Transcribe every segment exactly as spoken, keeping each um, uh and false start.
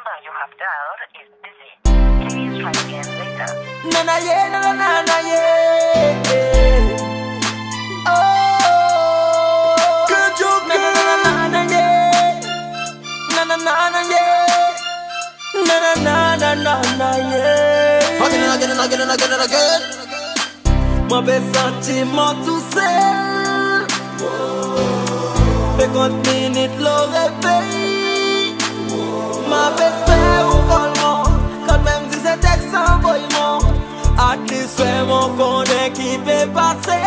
number you have dialed is busy. Please try again later. Na na ye, na na na na ye. Oh. Na na na na na ye. Na na na na ye. Na na na na na na ye. Again and again and again and again and again. Mon pe santi mon tousel. Senkant minit lo revey. Mon pe fer ou kol mwan. Kantmenm si se teks anvoy mwan. At least fer mon konnen ki pe pase.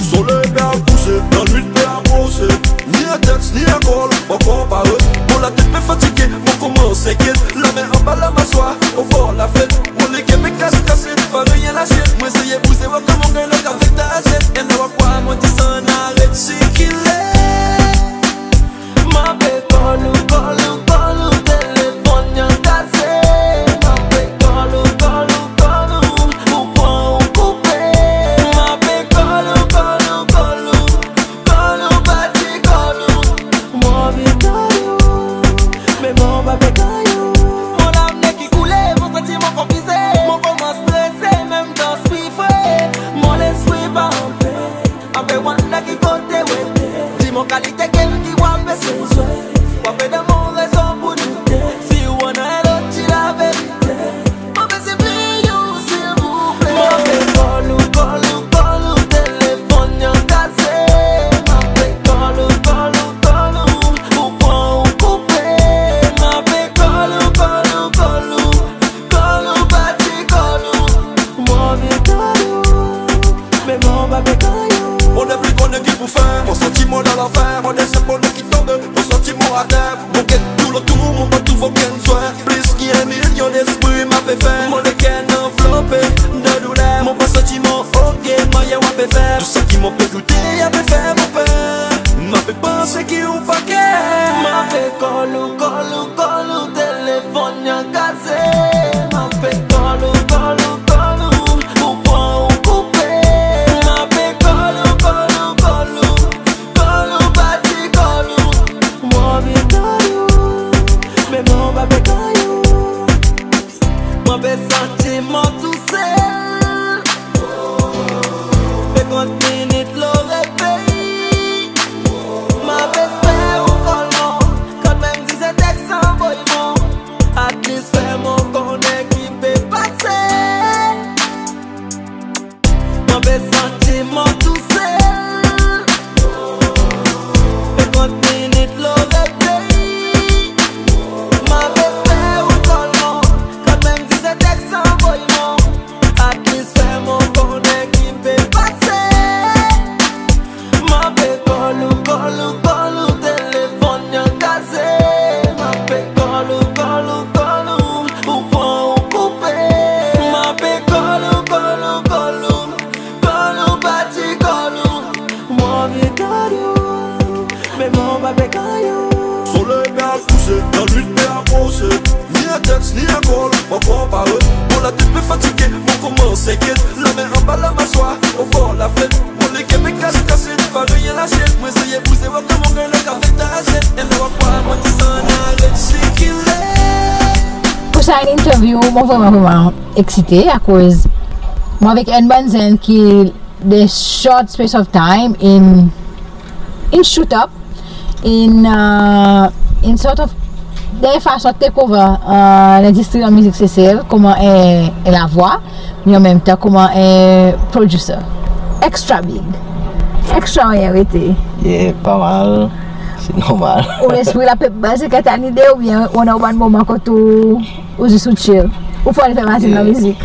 Soley pe al kouse, lannwit pe aprose. Ni en teks, ni en kol, mon konpare. Mon latet pe fatige, mon konmans enkyet. Lanmen anba lanmaswar, on vwar lafet. Mon leker pe kas kase, pa reyen lasyet. Mon eseye bouze, war konman mon ganny log avek tazyet. E la ou a krwar mon disann, aret sikile. Mon pe kol ou, kol ou, kol ou, telefonn i an kaze. Mon pe kol ou, kol ou, kol ou, ou pran ou koupe. Mon pe kol ou, kol ou, kol ou, kol ou, pa ti kol ou. Mon anvi kol ou, me mon pa pe ganny ou. Mon lamne ki koule, mon santi mon konfize. Mon konmans strese, menm dan swife. Mon lespri pa anpe. Anpe wonder ki kote ou ete. Dir mwan kalite game ki ou a bezwen zwe. Ou anpe donn mwan rezon pour doute. Si ou annan en lot, dir laverite. Mon bezwen pli ou, silvouple. Mon pe kol ou, kol ou, kol ou, telefonn i an kaze. Mon pe kol ou, kol ou, kol ou, ou pran ou koupe. Mon pe kol ou, kol ou, kol ou, kol ou, pa ti kol ou. Mon anvi kol ou, me mon pa pe ganny ou. Mon nepli konnen ki pou fer, mon santi mon dan lanfer, mon dezyem bonn ki tonbe, mon santi mon ater. Mon get toulotour, mon pa trouv okenn swen. Plis ki en milyon lespri mon pe fer. Mon leker anvlope dan douler. Mon pa santi mon okenn mannyer ou a pe fer. Tou sa ki mon pe doute, i a pe fer mon per. Mon pe panse ki ou pa ker. Mon pe kol ou, kol ou, kol ou, telefonn i an kaze. Mon pe kol ou, kol ou, kol ou, ou pran ou koupe. Mon pe kol ou, kol ou, kol ou, kol ou, pa ti kol ou. Mon anvi kol ou, me mon pa pe ganny ou. Mon pe santi mon tousel. Senkant minit lo revey. Mon pe fer ou kol mwan. Kantmenm si se teks anvoy mwan. At least fer mon konnen ki pe pase. Mon pe santi mon tousel. Senkant minit lo revey. Mon pe fer ou kol mwan. Kantmenm si se teks anvoy mwan. At least fer mon konnen ki pe pase. Mon pe kol ou, kol ou, kol ou, telefonn i an kaze. Mon pe kol ou, kol ou, kol ou, ou pran ou koupe. Mon pe kol ou, kol ou, kol ou, kol ou, pa ti kol ou. Mon anvi kol ou, me mon pa pe ganny ou. Soley pe al kouse, lannwit pe aprose. Ni en teks, ni en kol, mon konpare. Mon latet pe fatige, mon konmans enkyet. Lanmen anba lanmaswar, on vwar lafet. Mon leker pe kas kase, pa reyen lasyet. Mon eseye bouze, war konman mon ganny log avek tazyet. E la ou a krwar mon disann, aret sikile. Pour sa interview, mon vreman, vreman eksite akoz mon avek enn bann zenn ki the short space of time in, in shoot up, in, uh, in sort of, dan en fason take over, uh, lendistri lamizik Sesel, konman en, en lavwa, me an menm tan konman en producer. Extra big. Extra, arete. Yeah, pa mal. Se normal. Ou lespri la pe baze kat annide oubyen ou annan bann moman kot ou, ou zis ou chill? Ou pou al fer mazin lamizik?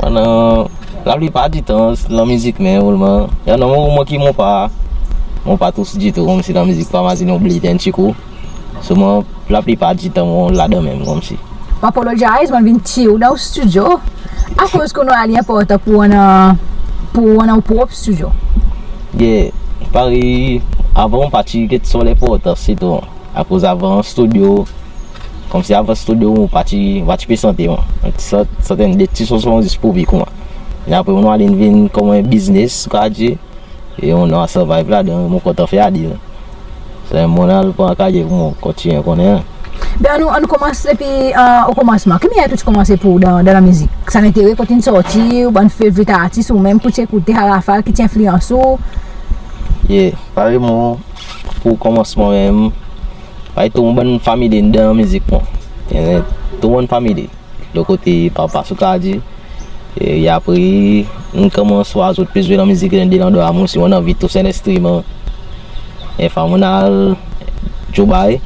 Annan Laplipar ditan, lamizik menm, rolman. I annan moman ki mon pa, mon pa tous ditou, konmsi lamizik pa mazin, mon bliye en pti kou. Selman, laplipar ditan, mon ladan menm, konmsi. Pa apologize, mon vin tir ou dan ou studio. Akoz ou krwar li enportan pour annan, pour annan ou prop studio? Yeah, parey, avan mon pa ti get son lenportans, se tou. Akoz avan studio, konmsi avan studio, mon pa ti, mon pa ti pe sante, mon. Sant, sant enn de pti son, son zis pour vi konman. E apre, mon al vin konman en biznes, ou kapab dir. E mon a survive ladan, mon kontan fer a dir. Se mon al pran karyè pour mon kontinyen, ou konnen. Ben, annou, annou konmans depi, e, o konmansman. Ki mannyer tou ti konmanse pour ou dan, dan lanmizik? Sa lentere kot in sorti, ou bann favourite artis ou menm ki ou ti ekoute, Rafal, ki ti enfliyans ou? Ye, parey mwan, pour konmansman menm, parey tou mon bann fanmilye dan lanmizik mwan. E, tou mon bann fanmilye. Lo kote papa, si ou kapab dir. E apre, in konmans war zot pe zwe lanmizik dan de landrwa, mwan osi mon anvi tous en lenstriman. En fwa mon al Dubai,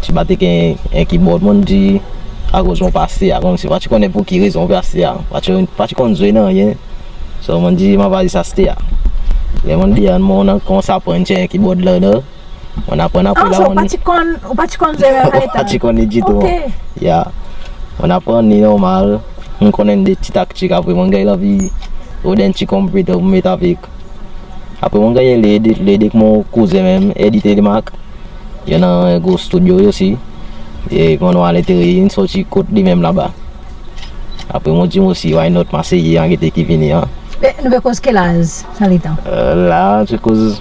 ti batek en, en keyboard, mon dir, akoz mon pa aste a, konmsi pa ti konnen pour ki rezon mon pe aste a. Pa ti, pa ti konn zwe nanryen. So mon dir, mon ava zis aste a. Ler mon deal, mon al konmans aprann ti en keyboard la, la. Mon aprann apre la, so ou pa ti konn, ou pa ti konn zwe menm? Pa ti konn li ditou. Ok. Ya. Mon aprann li normal. Mon konnen de pti taktik, apre mon ganny lanvi rod en pti computer pour met avek. Apre mon ganny led, led ek mon kouzen menm, Eddie Telemark. I annan en gro studio li osi. E mon war lentere in sorti kot li menm laba. Apre mon dir mwan osi, why not, mon a seye, an gete ki vini, an. Be, nou pe koz ki laz sa letan? E, la, ti koz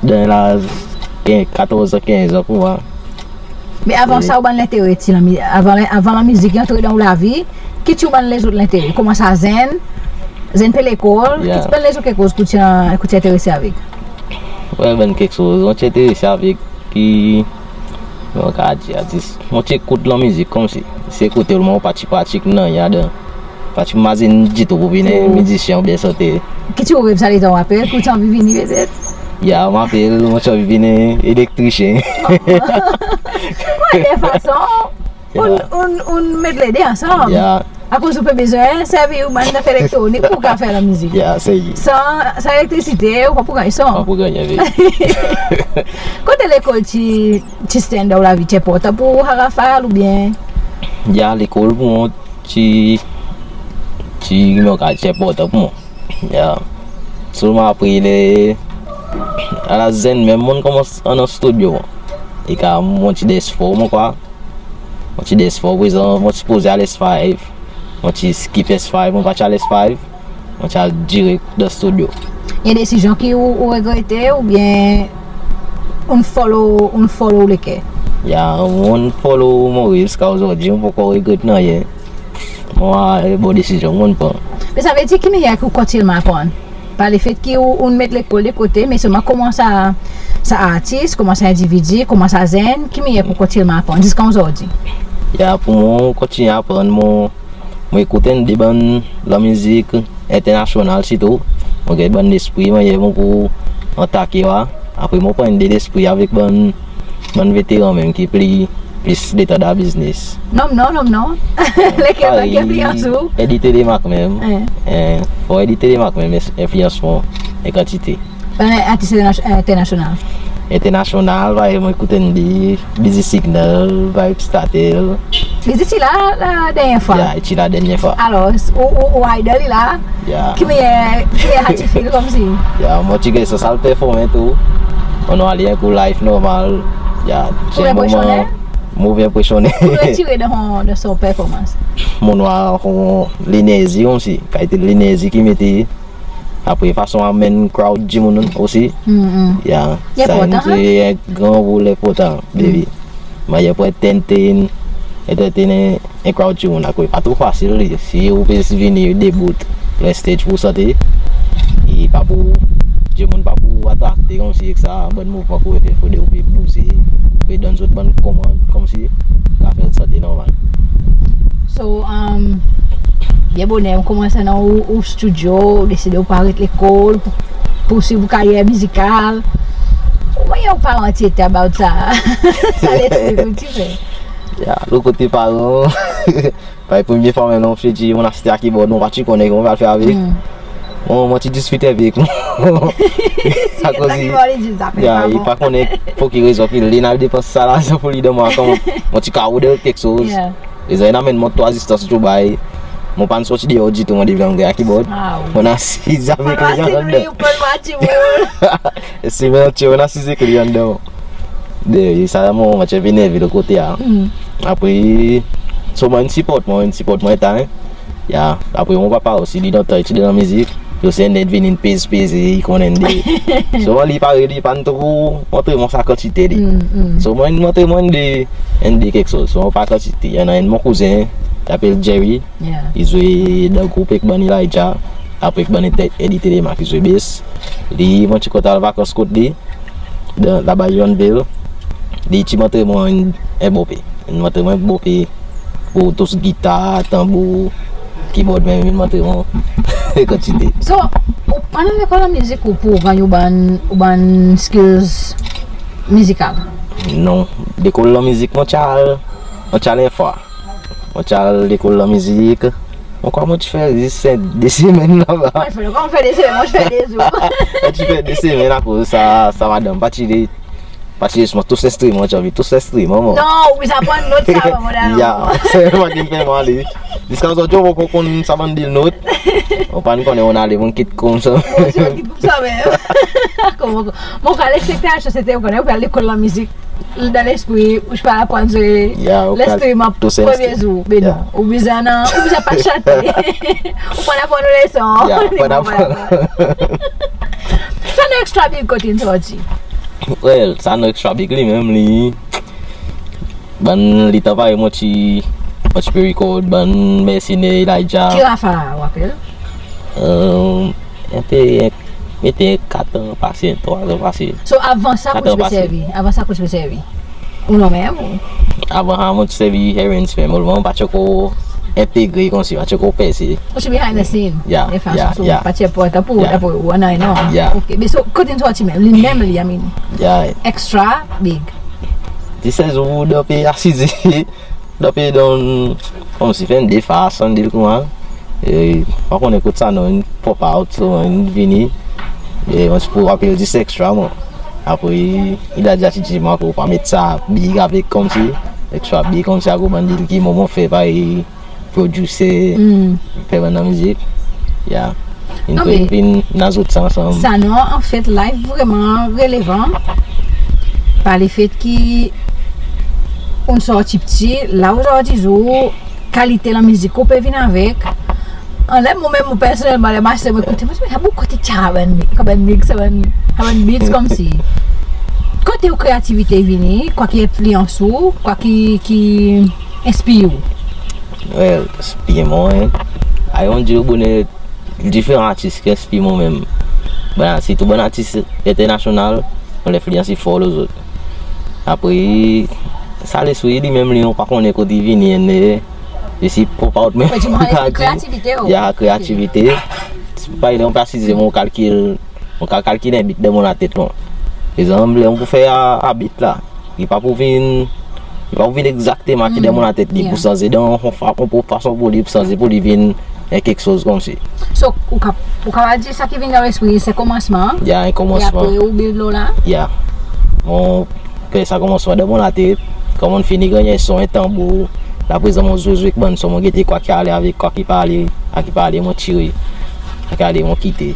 dan laz ken-, katorz an, kenz an pour mwan. Me avan sa, ou bann lentere ti lanmi-, avan, avan lanmizik antre dan ou lavi, ki ti ou bann lezot lentere? Konman sa zenn, zenn pe lekol, ki ti bann lezot keksoz ki ou ti, ki ou ti enterese avek? Wi, bann keksoz mon ti enterese avek ki, mon kapab dir, atis, mon ti ekout lanmizik konmsi. Zis ekoute, mon pa ti pratik nanryen ladan. Pa ti mazin ditou pour vin en mizisyen oubyen santer. Ki ti ou rev sa letan, ou rapel, ki ou ti anvi vini petet? Ya, mon rapel, mon ti anvi vin en elektrisyen. Ou, de fason, ou'n, ou'n, ou'n met lede ansanm. Ya. Akoz ou pe bezwen servi ou bann zafer elektronik pour ou kapab fer lanmizik. Ya, sey. San, san elektrisite, ou pa pou ganny son. Pa pou ganny, wi. Kote lekol ti, ti stand dan ou lavi, ti enportan pour ou, Rafal, oubyen? Ya, lekol pour mwan ti, ti, mon kapab dir, ti enportan pour mwan. Ya. Selman apre, ler, a laz zenn menm, mon konmans annan studio mwan. E kan mon ti dan S four, mon krwar. Mon ti dan S four, prezan mon ti sipoze al S five. Mon ti skip S five, mon pa ti al S five. Mon ti al direk dan studio. I annan desizyon ki ou, ou regrete oubyen ou'n follow, ou'n follow ou leker? Ya, ou'n follow mon rev ziska ozordi, mon pa ankor regret nanryen. Mon war en bon desizyon mon'n pran. Me savedir ki mannyer ki ou kontinyelman aprann? Par lefet ki ou, ou'n met lekol de kote, me selman konman sa, sa artis, konman sa endividi, konman sa zenn, ki mannyer ki ou kontinyelman aprann ziska ozordi? Ya, pour mwan kontinyen aprann, mon, mon ekout enn de bann lanmizik enternasyonal sirtou. Mon get bann lespri, mannyer mon pou atake, wa. Apre mon pran enn de lespri avek bann, bann veteran menm ki pli, plis letan dan biznes. Nonm non, nonm non. Lekel bann ki enfliyans ou? Eddie Telemark menm. E. E, for Eddie Telemark menm, enfliyans mwan en kantite. Bann artis enterna-, enternasyonal? Enternasyonal, parey mon ekout enn de Busy Signal, Vybz Kartel. Li ti la, la dernyen fwa? Ya, li ti la dernyen fwa. Alor, ou, ou, ou idol li la? Ya. Ki mannyer, ki mannyer sa ti feel konmsi? Ya, mon ti ganny sans al perform tou. Mon'n war li en kou live normal. Ya, ti en moman mon vin enpresyonnen. Ki ou retire dan, dan son performans? Mon'n war lenerzi konmsi, kalite lenerzi ki mete. Apre fason anmenn crowd dimoun osi. Ya. Sa enn gran rol enportan, baby. Mannyer pour entertain, entertain en, en crowd dimoun, akoz pa tro fasil li. Si ou pe vini debout lo en stage pour sante, e pa pou, dimoun pa pou atrakte konmsi ek sa bann mouvman ki ou pe fer, fodre ou pe bouze, ou pe donn zot bann komand konmsi, ou kapab fer sante normal. So, um, byen boner ou konmans annan ou, ou studio, ou deside ou pou aret lekol, pou, pou swiv ou karyer mizikal. Ki mannyer ou paran ti ete about sa, sa letrik ou ti fer? Ya, lo kote paran, parey premye fwa menm mon ti dir mon aste a keyboard, mon pa ti konnen ki mon pe al fer avek. Mon, mon ti diskit avek mwan. Akoz li, ya, li pa konnen pour ki rezon ki li'nn al depans sa larzan pour li dan mwan, konman mon ti kapab rod keksoz. Ya. Deza in anmenn mwan trwa zistans Dubai. Mon pa'n sorti deor ditou, mon devyen ganny keyboard. Mon asiz avek li andan. E si mon ti, mon asiz avek li andan. De sa, mon, mon ti vin nerve lo kote a. Apre, so mon, in siport mwan, in siport mwan, e ta, en. Ya, apre mon papa osi, li dan tan ti dan lanmizik. Zot se enn ki vin pez pez, i konnen de. So li parey li pa'n tro montre mwan sa kantite li. So mon montre mwan de, enn de keksoz. So pa kantite, i annan enn mon kouzen, i apel Jerry. I zwe dan group ek bann Elijah, apre ek bann Eddie Telemaque, i zwe bes. Li mon ti kontan al vakans kot li dan laba Yonville. Li ti montre mwan en bon pe. Li montre mwan en bon pe pour tous gitar, tanbour, keyboard, menm li montre mwan kantite. So ou pa'n al lekol lanmizik ou pour ganny ou bann, ou bann skills mizikal? Non, lekol lanmizik mon ti al, mon ti al en fwa. Mon ti al lekol lanmizik. Mon krwar mon ti fer zis de semenn laba. Mwan ti fer de semenn, mon ti fer de zour. Mon ti fer de semenn akoz sa, sa madanm pa ti, pa ti les mwan tous lenstriman, ti anvi tous lenstriman mwan. Non, ou bizin aprann not sa, mon dam. Ya, se mwan ki'n fer mwan ale. Ziska ozordi mon pa ankor konn sa bann dil not. Mon pa'n konnen mon ale, mon kit koumsa. Mon kit koumsa menm. Mon krwar lekspektasyon sete ou konnen ou pe al lekol lanmizik. Dan lespri ou ti pe al aprann zwe lenstriman premye zour. Me non, ou bizin annan, ou bizin pa shante. Ou pa'n aprann ou leson. Sa nou Extra Big kot in sorti? Well, sa nou Extra Big li menm li, bann letan parey mon ti, mon ti pe record bann Mercenaires, Elijah. Ki raf sa ou apel? En pe, mete kat an pase, trwa an pase. So avan sa kot ou ti pe servi? Avan sa kot ou ti pe servi? Ou non menm ou? Avan sa mon ti servi Herens menm, mon pa ti ankor entegre koumsi, pa ti ankor perse. Ou ti behind the scene? Ya, ya, ya. Pa ti enportan pour ou, dapre ou, non? Ya. Ok, me so kot in sorti menm, li menm li, I mean. Ya. Extra Big. Ti se zour dan pe asize. Donk, e donn, koumsi fer enn defas, ann dir koumsa. E pa konnen kot sa non in pop out, so in vini. E mon ti pou apel zis Extra mwan. Apre i deza ti dir mwan pou pa met sa big avek koumsi, Extra Big koumsi, akoz bann dil ki mon, mon fer parey producer, fer bann lanmizik. Ya. Non, me in azout sa ansanm. Sa non, anfet, la i vreman relevan. Par lefet ki ou'n sorti pti, la ozordi zour, kalite lanmizik ou pe vin avek. Anler mwan menm, mwan personnelman, ler mon asize, mon ekoute, mon dir, me sa bokou kot i tir sa bann mi-, sa bann mix, sa bann, sa bann beats koumsi. Kote ou kreativite i vini, kwa ki enfliyans ou, kwa ki, ki enspir ou? Well, enspir mwan, en. Ay, mon dir ou, boner diferan artis ki enspir mwan menm. Bann, sirtou bann artis enternasyonal, mon lenfliyans i for lo zot. Apre sa, lespri li menm li, mon pa konnen kot i vini, en, e, i zis pop out menm. Ou dir mwan, kreativite, o. Ya, kreativite. Se pa, ler mon pe asize, mon kalkil, mon kal-, kalkil en beat dan mon latet mwan. Par egzanp, ler mon pou fer a, a beat la, i pa pou vin, i pa pou vin egzakteman ki dan mon latet, li pou sanze dan, dan mon fa-, mon prop fason pour li, pou sanze pour li vin en keksoz koumsi. So ou kap-, ou kapab dir sa ki vin dan lespri se konmansman. Ya, en konmansman. E apre ou build lo la. Ya. Mon fer sa konmansman dan mon latet. Kan mon'n fini ganny en son, en tanbour, la prezan mon zwe, zwe ek bann son, mon gete kwa ki ale avek, kwa ki pa ale, kwa ki pa ale mon tire, kwa ki ale mon kite.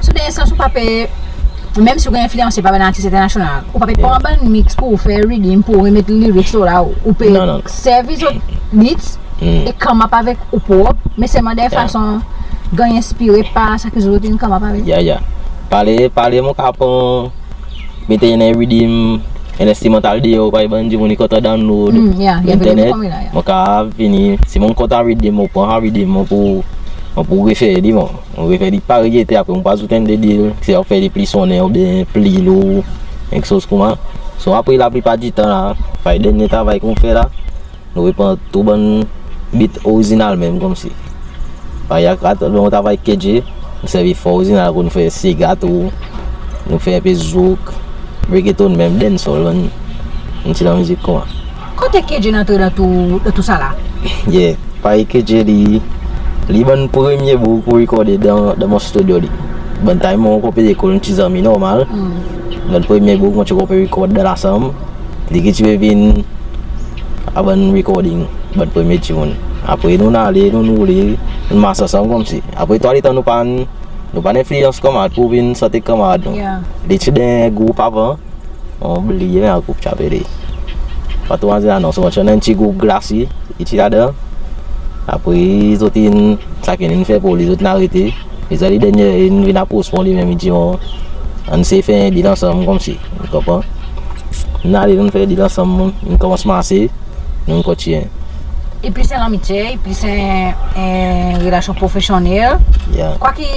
So dan en sans ou pa pe, menm si ou ganny enfliyanse par bann artis enternasyonal, ou pa pe pran bann mix pour ou fer riddim, pour ou remet lyrics lo la, ou pe servi zot beats e come up avek ou prop, me selman dan en fason ganny enspire par sa ki zot in come up avek. Ya, ya. Parey, parey mon kapab pran, mete en riddim, en enstrimantal deor, parey bann dimoun i kontan download lo internet. Mon kapab vini, si mon kontan riddim, mon pran riddim, mon pou, mon pou refer li, mon, mon refer li parey i ete, apre mon pou azout enn de dil, si mon fer li pli sonnen oubyen pli lour, en keksoz koumsa. So apre, laplipar ditan la, parey dernyen travay ki mon fer la, nou repran tou bann beat orizinal menm koumsi. Parey, akoz mon travay K J, nou servi for orizinal, akoz nou fer sega tou, nou fer en pe zouk, reggaeton, menm dancehall, bann, bann ti lanmizik koumsa. Kote K J antre dan tou, dan tou sa la? Yeah, parey K J li, li bann premye boug mon rekorde dan, dan mon studio li. Bann time mon ankor pe lekol, nou ti zanmi normal. Bann premye boug mon ti ankor pe rekord dan lasanm. Li ki ti pe vin a bann recording, bann premye dimoun. Apre nou'n ale, nou'n roule, nou'n mars ansanm koumsi. Apre tou letan nou pa'n, nou pa'n enfliyans kanmarad pour vin sant ek kanmarad nou. Yeah. Li ti dan en group avan, mon bliye, me group ti apele, pa tou annan non, so mon ti annan en ti group Glacis, li ti ladan. Apre zot in, sakenn in fer pour li, zot in arete. E sa li dernyen in vin apros mwan li menm, i dir mwan, ann esey fer en deal ansanm konmsi, ou konpran? Ann ale, ann fer deal ansanm, in konmans marse, nou'n kontinyen. I plis en lanmitye, i plis en, en relasyon profesyonnel. Yeah. Kwa ki,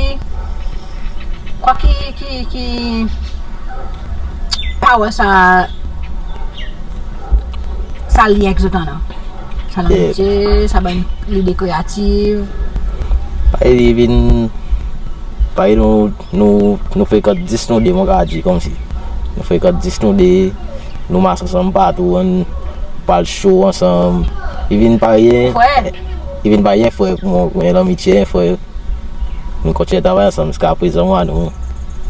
kwa ki, ki, ki power sa, sa lyen ki zot annan? Sa lanmitye, sa bann lide kreativ. Parey li vin, parey nou, nou, nou frekant zis nou de, mon kapab dir konmsi. Nou frekant zis nou de, nou mars ansanm partou, ann al show ansanm. Li vin parey en, frer. Li vin parey en frer pour mwan, en lanmitye, en frer. Nou kontinyen travay ansanm ziska prezan, mwan, nou,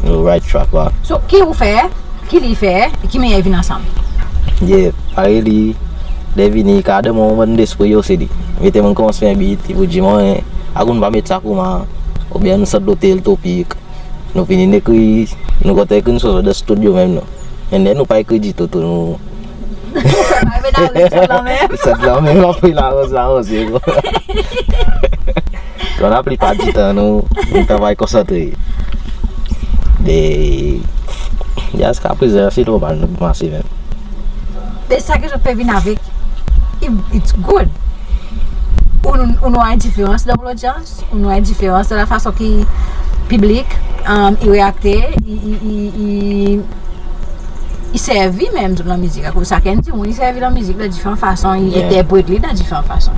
nou right track la. So, ki ou fer, ki li fer, e ki mannyer i vin ansanm? Yeah, parey li, ler i vini, i kapab donn mwan bann lespri osi li. Mete mwan konmans fer en beat, i pou dir mwan, e, akoz nou pa met sa koumsa, oubyen nou sot lo tel topik. Nou vini, nou ekri, nou kontan ekri nou sanson dan stidyo menm, non. And then nou pa ekri ditou, tou nou. Ou fer pa menm, ou sot lanmen. Sot lanmen, apre laranz, laranz, e bon. Kan laplipar ditan nou, nou travay konsantre. De, ziska prezan, se normal, nou marse menm. De sa ki zot pe vin avek, it, it's good. Ou, ou, ou war en diferans dan lodyans, ou war en diferans dan lafason ki piblik, um, i reakte, i, i, i, i, i servi menm zot lanmizik. Akoz sakenn dimoun i servi lanmizik dan diferan fason, i, yeah, enterpret li dan diferan fason.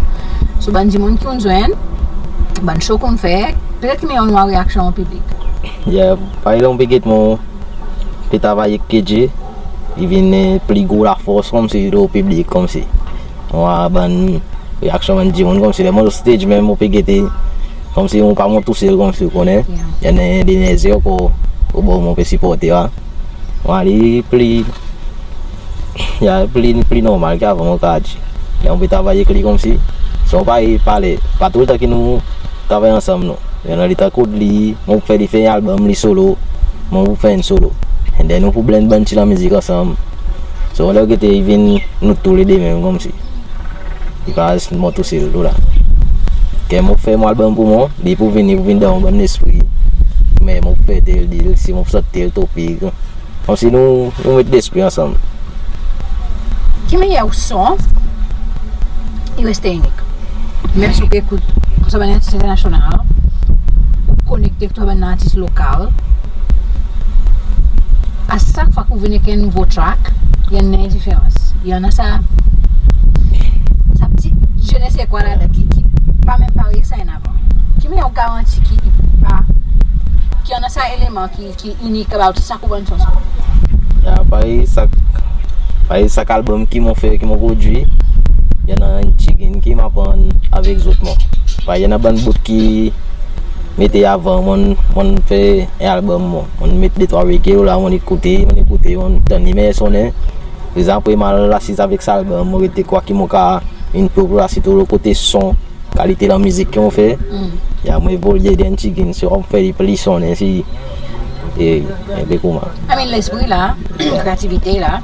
So, bann dimoun ki ou'n zwenn, bann show ki ou'n fer, petet ki mannyer ou war reaksyon piblik. Yeah, par egzanp, pe get mwan, pe travay ek K J, i vin, e, pli gro lafors konmsi lo piblik konmsi. Ou war bann reaksyon bann dimoun konmsi ler mon lo stage menm, mon pe gete konmsi mon pa mwan tousel konmsi, ou konnen. Yeah. I annan lenerzi ankor obor mwan pe siporte, a. Ou war li pli, ya, pli, pli normal ki avan, mon kapab dir. Ler mon pe travay ek li konmsi, se pa, i pale, pa toultan ki nou travay ansanm, non. I annan letan kot li, mon pou fer li fer en album li solo, mwan mon pou fer en solo. And then nou pou blend bann ti lanmizik ansanm. So, ler ou gete, i vin nou toulede menm konmsi. I pa zis mwan tousel, tou la. Ker mon fer mon album pour mwan, li pou vini, pou vin donn mwan bann lespri. Me mon pou fer tel deal, si mon pou sot tel topik. Konmsi nou, nou met lespri ansanm. Ki mannyer ou son i reste inik? Menm si ou pe ekout tou sa bann artis enternasyonal, ou konekte ek tou sa bann artis lokal, a sak fwa ki ou vini ek en nouvo track, i annan en diferans. I annan sa, sa pti je ne sais quoi ladan ki, ki pa menm parey ki sa enn avan. Ki mannyer ou garanti ki, ki pa, ki annan sa eleman ki, ki inik about sak ou bann sanson? Ya, parey sak, parey sak album ki mon fer, ki mon prodwi, i annan en tigrin ki mon aprann avek zot mwan. Parey i annan bann bout ki mete avan, mon, mon fer en album, mon, mon met de trwa reggae la, mon ekoute, mon ekoute, mon tann li mannyer sonnen. Prezan apre mon al asiz avek sa album, mon gete kwa ki mon kapab enprouv la, sirtou lo kote son, kalite lanmizik ki mon fer. Mm. Ya, mon evolye dan en tigrin, so mon fer li pli sonnen, si, e, en pe koman. I mean, lespri la, kreativite la.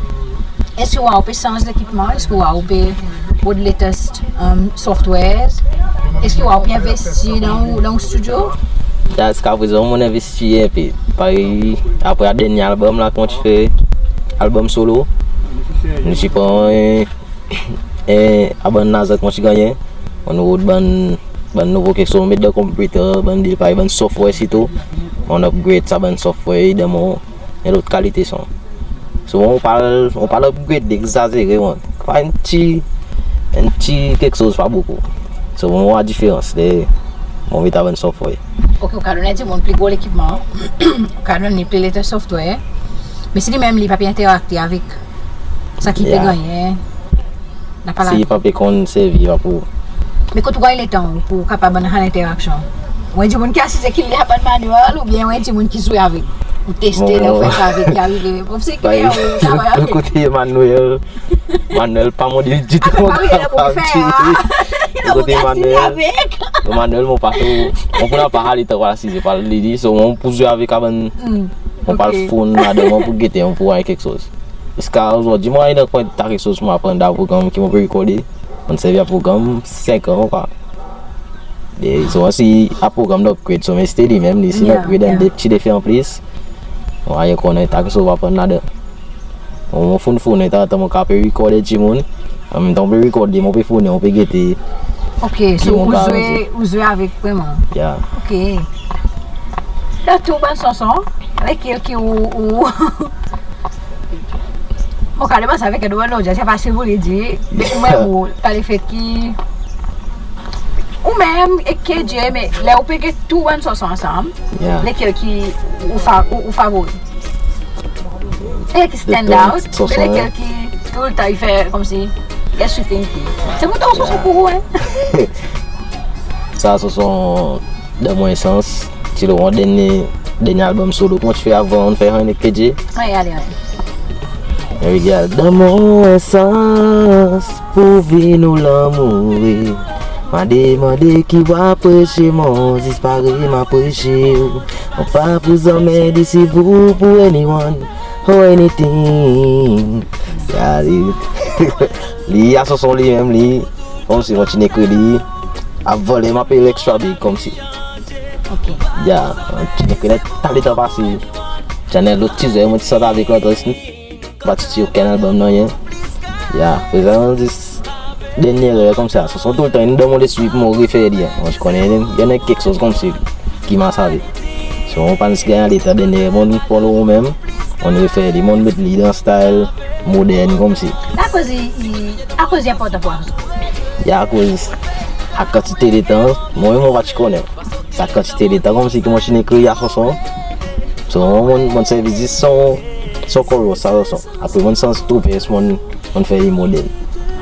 Eski ou pe sanz lekipman? Eski ou pe rod latest, um, softwares? Eski ou pe envesti dan, dan stidyo? Ya, ziska prezan mon envesti en pe. Parey, apre dernyen album la, kan mon ti fer album solo, nou ti pran, e, e, a bann larzan ki mon ti gannyen, mon rod bann, bann nouvo keksoz, mon met dan computer, bann deal parey bann software sirtou, mon upgrade sa bann software, i donn mwan en lot kalite son. So, mon pa, mon pa upgrade egzazere, mon. Pa en pti, en pti keksoz, pa bokou. So, mon war diferans ler mon met a bann software. Ok, ou kapab donn dimoun pli gro lekipman, ou kapab donn li pli latest software. Me si li menm li pa pe enterakte avek sa ki pe gannyen, napa la. Si pa pe konn servi, pa pou. Me kot ou ganny letan pour kapab annan sa enteraksyon? Ou en dimoun ki asize ki lir sa bann manyal, oubyen ou en dimoun ki zwe avek? Ou teste, ou fer sa avek, ki arive. Bon, se ki ou travay avek. Kote Emmanuel, Emmanuel pa mode ditou. Kote Emmanuel, Emmanuel, mon pa tou, mon pou napa letan pour asize, pa lir li, so mon pou zwe avek sa bann, mon pa fon ladan, mon pou gete, mon pou war keksoz. Ziska ozordi, mon annan pwen ta keksoz mon aprann dan progranm ki mon pe rekode. Mon servi a progranm senk an, kwa. E, so, si a progranm upgrade, so, meste li menm, li si upgrade, en de pti defi an plis. Ou a konnen, ta ki sa ou aprann ladan. Mon foun foun, tanzantan mon kapab record dimoun. An menm tan mon pe record, mon pe foun, mon pe gete. Ok, so ou zwe, ou zwe avek vreman. Yeah. Ok. Dan tou bann sanson, lekel ki ou, ou, mon kapab demann sa avek en lot lodya, se fasil pour li dir, me ou menm ou, par lefet ki ou menm ek K J, me ler ou pe get tou bann sanson ansanm, lekel ki ou fa-, ou, ou favori? Lekel ki stand out, lekel ki toultan i fer konmsi, yes, you think. Se mon tou sanson pour ou, en. Sa sanson Donn Mwan Sans, ti lo mon dernyen, dernyen album solo ki mon ti fer avan mon fer enn ek K J. Wi, ale, ale. Here we go. Donn mwan sans pour vin ou lanmour, wi. Mande, mande ki ou apresye mwan, zis parey mon apresye ou. Mon pa pou zanmen dir si ou pour anyone or anything. Sa li. Li, sa sanson li menm, li konmsi mon ti'n ekri li avan ler mon apel Extra Big konmsi. Ok. Ya, mon ti'n ekri li ta letan pase. Ti annan lot tizè mon ti sort avek lot atis, pa ti okenn album, nanryen. Ya, prezan zis dernyen ler konmsa. Sanson toultan in dan mon lespri pour mon refer li, en. Mon ti konnen i annan keksoz konmsi ki mars avek. So, mon pa'n ganny letan, dernyen ler mon pran lo mon menm, mon refer li, mon met li dan style modern konmsi. Akoz i, i, akoz i enportan pour ou? Ya, akoz sa kantite letan, mwan menm mon pa ti konnen. Sa kantite letan konmsi ki mon ti'n ekri sa sanson. So, mon, mon servi zis son, son chorus sa sanson. Apre mon sanz tou vers, mon, mon fer li modern.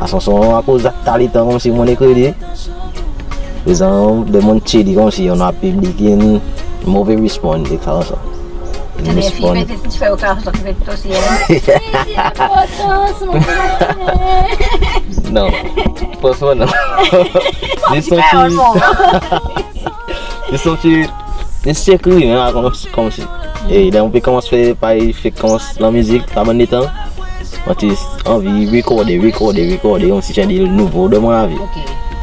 Sa sanson, akoz sa letan konmsi mon ekri li. Prezan, ler mon tchek li konmsi, annan piblik in move respond ek sa sanson. Ti fer okenn sanson ki fer tou osi, en. Non. Fransman, non. Li santi, li santi, li santi, konmsi, konmsi. E ler mon pe konmans fer, pa fek konmans lanmizik, sa bann letan, mon ti anvi rekorde, rekorde, rekorde, konmsi ti en dil nouvo dan mon lavi. Ok.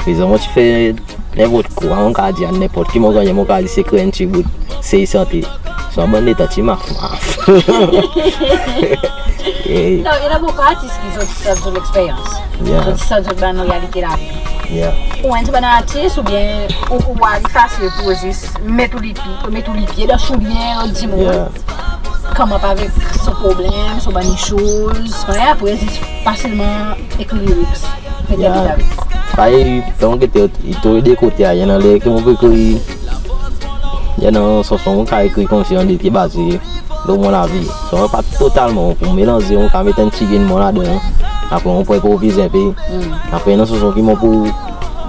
Prezan mon ti fer nenport kwa, mon kapab dir, nenport ki mon gannyen, mon kapab dir se krent ti bout, se sante. Sa bann letan ti maf, maf. E non, i annan bokou artis ki zot, zot, zot leksperyans. Ya. Zot, zot, zot bann realite lavi. Ya. Ou enn ti bann artis oubyen ou, ou war li fasil pour zis met ou lipye, met ou lipye dan soulye dimoun. Ya. Come up avek son problenm, son bann issues, e apre zis fasilman ekri lyrics. Ya. Parey, donk, i tou de kote, a, i annan ler ki mon pe ekri, i annan sanson mon kapab ekri konmsi i annan de ki baze lo mon lavi. So, pa totalman, pour melanze, mon kapab met en pti gin mon ladan, apre mon pou enproviz en pe. Apre i annan sanson ki mon pou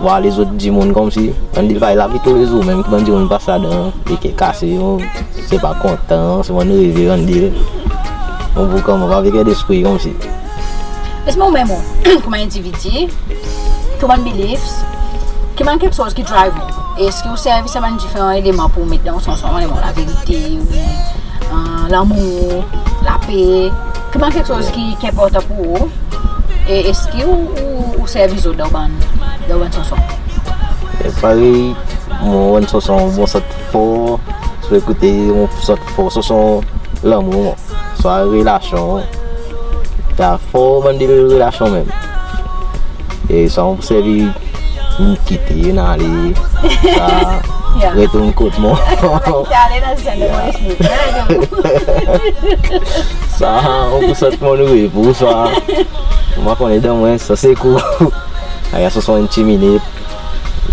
war lezot dimoun konmsi, annan de parey lavi toulezour menm, ki bann dimoun pas ladan, e ki kase, mon, se pa kontan, se mon reve, annan de, mon pou konmsi avek en lespri konmsi. Espe ou menm, ou, konman endividi, konman beliefs, ki bann keksoz ki drive ou? Eski ou servi sa bann diferan eleman pour met dan ou sanson, eleman laverite, ou, e, lanmour, lape, ki bann keksoz ki, ki enportan pour ou? E eski ou, ou, ou servi zot dan bann, dan bann sanson? E parey, mon, mon sanson, mon sot for, si ou ekoute, mon sot for sanson lanmour, swa relasyon, ta for bann de relasyon menm. E sa mon pou servi, in kite, in ale, sa, ya, retourn kot mwan. Sa, mon pou sot mon repo, sa, mon pa konnen dan mwan, sa se kou. Aya, sa sanson enn ti minit.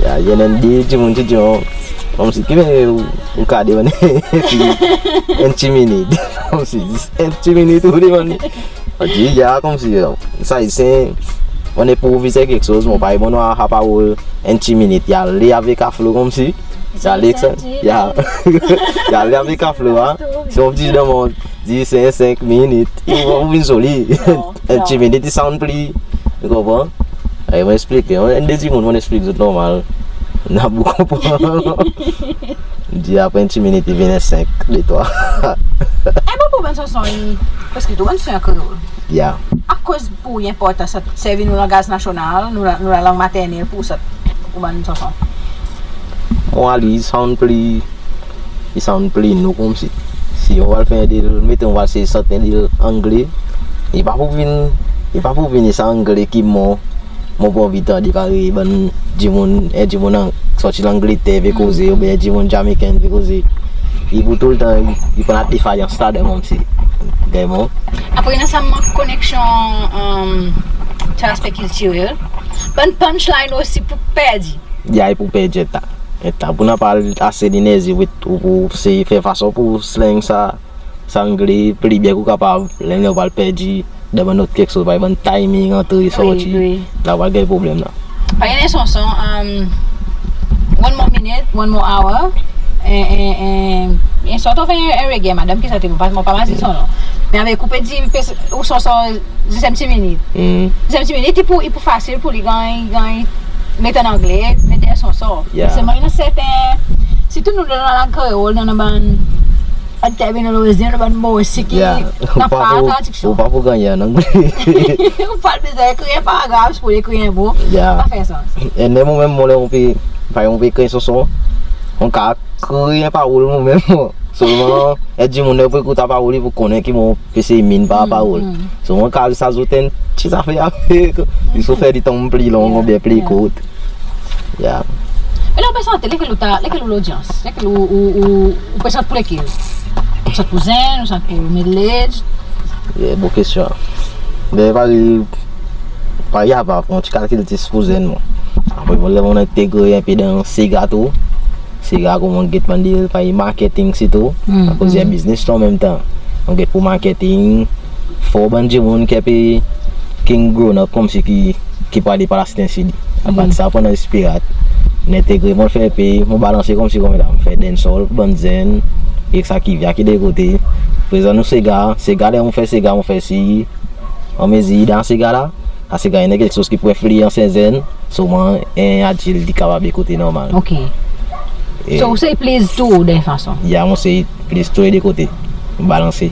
Ya, i annan de dimoun ti dir, konmsi ki, me ou, ou ka demann en ti minit. Konmsi, zis en ti minit ou demann. Mon dir, ya, konmsi, sa, se, mon enproviz keksoz, mon pa, mon war sa parol, enn ti minit, i ale avek sa flow konmsi. I ale, sa, ya. I ale avek sa flow, a. Si mon dir dan mon, dir se senk minit, i, ou vin zoli. Non, enn ti minit, i sound pli, ou konpran? E, mon eksplike, enn de dimoun, mon eksplik zot normal. Napa konpran. Dir apre enn ti minit, i vin senk, de, trwa. E bon, pour bann sanson, i, paski tou bann sanson an kreol. Ya. Akoz pour ou i enportan sa, servi nou langaz nasyonal, nou la, nou lalang maternel pour sa, pour bann sanson? Mon a li, i sound pli, i sound pli nou konmsi. Si mon al fer en deal, meton mon al sey sant en deal Angle, i pa pou vin, i pa pou vin sa Angle ki mon, mon pou anvi tande parey bann dimoun, en dimoun an, sorti Langleter pe koze, oubyen en dimoun Jamaican pe koze. I pou toultan, i, i pou annan defayans ladan konmsi. Gay mon. Apre, annan sa mank koneksyon, um, sa laspe kiltirel. Bann punchline osi pou perdi. Ya, i pou perdi en ta. En ta. Pou napa ase lenerzi, wi, ou pou sey fer fason pou slang sa, sa Angle pli byen ki ou kapab, ler ou pa al perdi dan bann lot keksoz, parey bann timing, antre, sorti. Wi, wi. La ou al ganny problenm la. Pa annan sanson, um, One More Minute, One More Hour, en, en, en, en sort of en, en reggae, madanm ki sante, mon pa, mon pa mazin son non. Me avek ou pe dir, ou sanson, zis en pti minit. Hmm. Zis en pti minit, i pou, i pou fasil pour li ganny, ganny met an Angle, met en sanson. Yeah. Selman i annan serten, sirtou nou dan lalang kreol, dan bann, bann terminolozi, dan bann mo osi ki, yeah, napa pou, tradiksyon. Ou pa pou ganny an Angle. Ou pa bezwen ekrir en paragraf pour ekrir en mo. Yeah. Pa fer sans. E menm mon menm, mon, ler mon pe, parey mon pe ekrir en sanson, mon kapab ekrir en parol mon menm, mon. Selman, e dimoun ler ou pe ekout sa parol, i pou konnen ki mon pe sey mean par parol. Mm, mm. So, mon kapab zis azout en pti zafer avek, zis pou fer li tonm pli long, yeah, oubyen pli kourt. Yeah. E ler ou pe sante, lekel ou ta, lekel ou lodyans? Lekel ou, ou, ou, ou pe sant pour lekel? Ou sant pour zenn, ou sant pour middle age? Yeah, bon kestyon. Me parey, parey avan, mon ti kalkil zis pour zenn, mon. Apre, mon, ler mon entegre en pe dan sega tou. Sega, konman get bann deal, parey marketing sirtou. Mm, akoz i en biznes tou an menm tan. Mon get pour marketing, for bann dimoun ki pe, ki'n grown up konmsi ki, ki pou ale par laste CD. Apartir sa, pandan Espirat, mon entegre, mon fer pe, mon balanse konmsi konmela. Mon fer dancehall pour bann zenn, ek sa ki vin, ki de kote. Prezan nou sega, sega, ler mon fer sega, mon fer si, an mezir dan sega la, a sega i annan keksoz ki pou enfliyans en zenn, selman en adilt i kapab ekoute normal. Ok. E so, ou sey please tou de fason? Ya, mon sey please tou de kote. Balanse.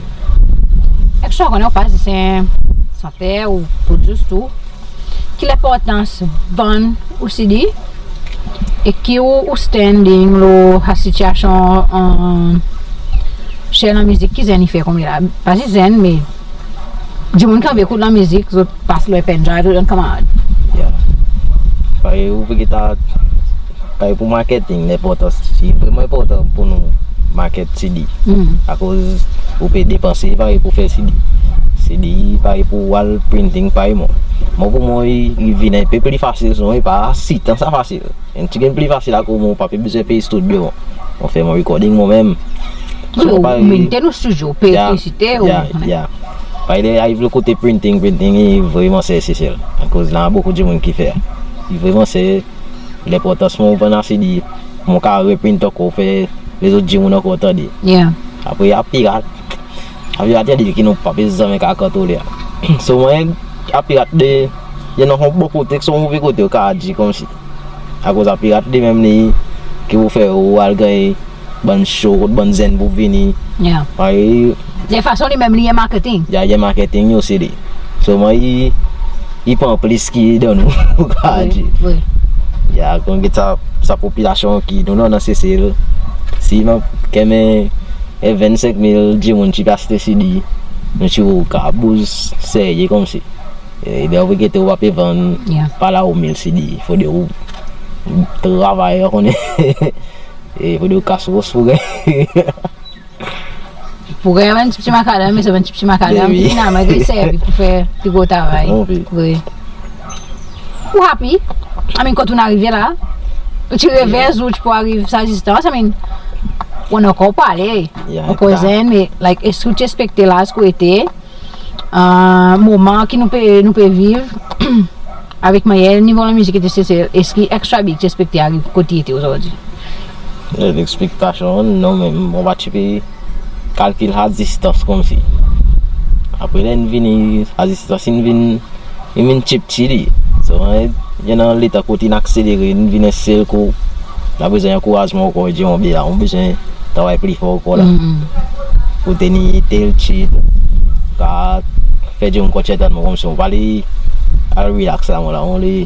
Ek sa, ou konnen ou pa zis en santer, ou produce tou. Ki lenportans vann ou CD? E ki ou, ou standing lo sa sitiasyon, e, shen lanmizik ki zenn i fer konmela? Pa zis zenn, me dimoun ki anvi ekout lanmizik, zot pas lo pen drive, zot annan kanmarad. Ya. Parey ou pe get a, parey pour marketing, lenportans, i vreman enportan pour nou market CD. Mm. Akoz ou pe depanse parey pour fer CD. CD parey pour al printing, parey mon. Mon, pour mwan, i, i vin en pe pli fasil, selman i pa sitan sa fasil. En pti ganny pli fasil akoz mon pa pe bezwen pey studio, mon. Mon fer mon recording mon menm. Wi, so, ou parey, maintain ou studio, pey elektrisite, ya, ou, ya. Parey ler i ariv lo kote printing, printing i vreman ser Sesel. Akoz napa bokou dimoun ki fer. I vreman ser, lenportans mon vann sa CD, mon kapab reprint ankor, fer lezot dimoun ankor tande. Ya. Apre, a pirat. A pirat, i en deal ki nou pa pe zanmen kapab kontrole. So, mon, a pirat de, i annan bon kote, so, move kote, ou kapab dir konmsi. Akoz a pirat de menm li, ki pou fer ou al ganny bann show, kot bann zenn pou vini. Ya. Parey, de fason li menm li en marketing. Ya, i en marketing li osi li. Selman i, i pran plis ki dan nou, ou kapab dir. Wi, wi. Ya, konn get sa, sa popilasyon ki nou annan Sesel. Si nou, kanmenm, e vennsenk mil dimoun ti pe aste CD, nou ti pou kapab bouz serye konmsi. E, ben, ou pe gete ou pa pe vann, ya, pa la ou mil CD, fodre ou travay, ou konnen. E fodre ou kas wos pour ganny. Pour ganny en pti, pti makadanm, me se en pti, pti makadanm, wi, ki finalman i servi pour fer pli gro travay. Wi. Ou happy? I mean, kot ou'n arive la, ou ti reve, ya, ou ti pou ariv sa distans, I mean, ou annan ankor pour ale, ya, ankor zenn, me, like, eski ou ti ekspekte laz ki ou ete, e, moman ki nou pe, nou pe viv, avek mannyer nivo lanmizik ete Sesel, eski Extra Big ti ekspekte ariv kot i ete ozordi? E, lekspektasyon, non, menm mon pa ti pe kalkil sa distans konmsi. Apre ler in vini, sa distans in vin, in vin pti pti li. So, e, i annan letan kot in akselere, in vin en sel kou. Ou bezwen ankourazman ankor, ou dir, mon byen la, ou bezwen travay pli for ankor la. Mm, mm. Pour tenir tel tit, kapab fer dimoun kontinyen tann mwan konmsi, mon pa le al relax la, mon la, mon le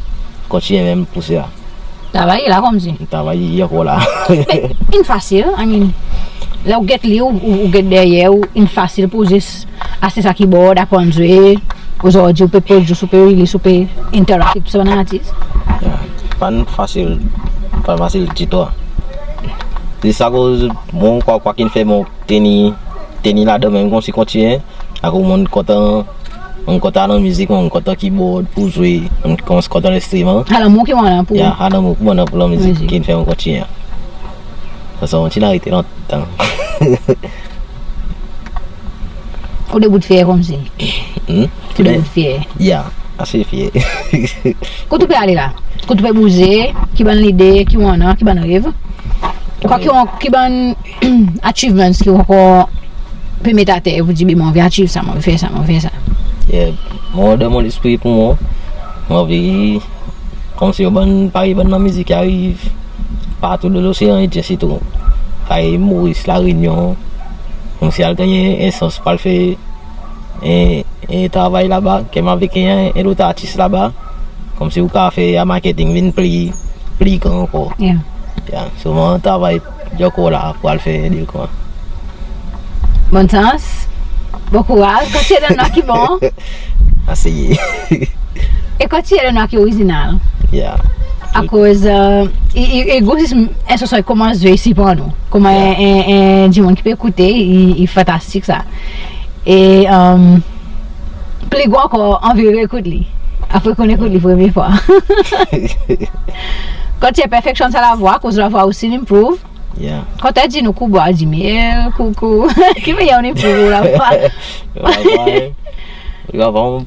kontinyen menm pouse la. Travay la konmsi. Travay i ankor la. Be, in fasil, I mean, ler ou get li, ou, ou, ou get deryer ou, in fasil pour zis aste sa kibord, aprann zwe. Ozordi ou pe produce, ou pe release, ou pe interact ek tou sa bann artis. Ya, pa'n fasil, pa'n fasil ditou. Zis akoz mon krwar, krwar ki'n fer mon tenir, tenir ladan menm konmsi kontinyen. Akoz mon kontan, mon kontan dan mizik, mon kontan kibord pour zwe, mon kontan lenstriman. Sa lanmour ki mon annan pour. Ya, sa lanmour ki mon annan pour lanmizik ki'n fer mon kontinyen. Sa, sa mon ti'n arete lontan. Ou de bout fyer konmsi. Hmm? Ou de bout fyer. Ya, ase fyer. Kot ou pe ale la? Kot ou pe bouze? Ki bann lide ki ou annan, ki bann rev? Kwa ki ou, ki bann achievements ki ou ankor pe met ater, ou dir, be mon anvi achieve sa, mon anvi fer sa, mon anvi fer sa. Yeah. Mon, dan mon lespri pour mwan, mon anvi konmsi bann, parey bann lanmizik ki ariv partou dan Losean Endyen sirtou, parey Moris, La Reunion, konmsi al ganny en sans pour al fer en, en travay laba, konman avek en, en lot artis laba, konmsi ou kapab fer sa marketing vin pli, pli gran ankor. Yeah. Ya, so mon travay ankor la pour al fer dil konman. Bonn sans, bon kouraz, kontinyen dan nwa ki bon. Aseye. E kontinyen dan nwa ki orizinal. Ya. Akoz, e, e, e gro zis en sans ki konman zwe isi pour nou. Konman en, en, en dimoun ki pe ekoute, i, i fantastik sa. E, e, pli gro ankor, anvi reekout li. Apre konn ekout li premye fwa. Kontinyen perfeksyon sa lavwa, akoz lavwa osi in improve. Yeah. Kontan dir nou kou bwa di myel, kou, kou. Ki mannyer ou'n improve lavwa? Lavwa, e. Lavwa, mon,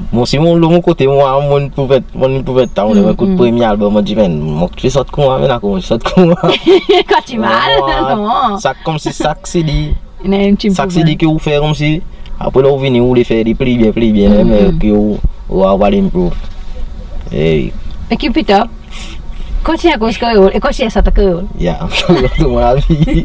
mon si mon, lo mon kote, mon, mon pou vet, mon pou vet tan, mon ekout premye album, mon dir, men, mon pe sot konman, men akoz mon sot konman. Kan ti mal, non. Sa konmsi sa ki CD, sa ki CD ki ou fer konmsi, apre ler ou vini ou le fer li pli byen, pli byen, men ki ou, ou a, ou a improve. Hey. E keep it up. Kontinyen koz kreol, e kontinyen sant kreol. Ya, tou mon lavi.